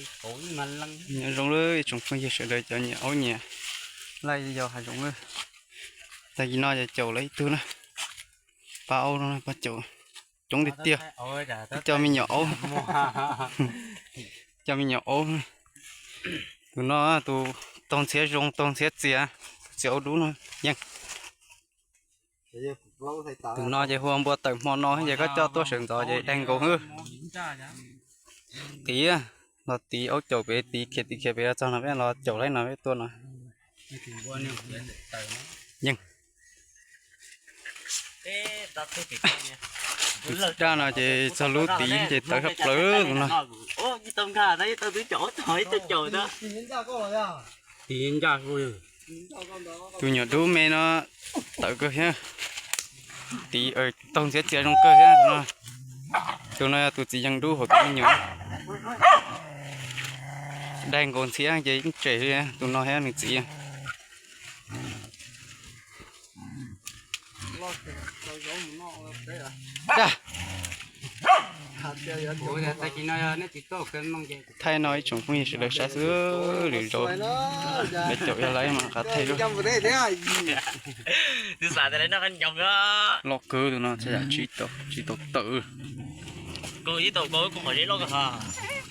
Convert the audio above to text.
Nyob zoo lawm ib tsoom phooj ywg sawv daws cov nyiam aub nyiam laij yog hav zoov lawm. Tag kis no ces caum lawm ib tug na, pab aub no pab caum coob tiag tiag. Ib co me nyuam aub, ib co me nyuam aub. Tus no tus taug ntxhiab zoo taug ntxhiab txias, txias aub dub no yeej. Tus no ces hu ua npua tawm hmo no ces koj coj tuaj sawv ntxov ces daig nkaus xwb. Tiv los tiv aub caum pem, tiv khiav tiv khiav pem los txog no peb los caum laib no peb tuaj no. Yeej. Tus daj no ces txog lub tiv ces tawv sab plaws tus no. Tus nyuam dub me no tawv kawg thiab, tiv taug ntxhiab txias zoo kawg thiab no. Tus no yog tus txiv yeej dub hauv tus me nyuam. Daig nkaus ntxhiab ces yeej tsem li tus no thiab nws txiv. Thaij no ib tsoom phooj ywg sawv daws saib xwb, lwm zaus lawv caum yog laib mas rov qab thaij. Loj kawg tus no, tsis tau tawm.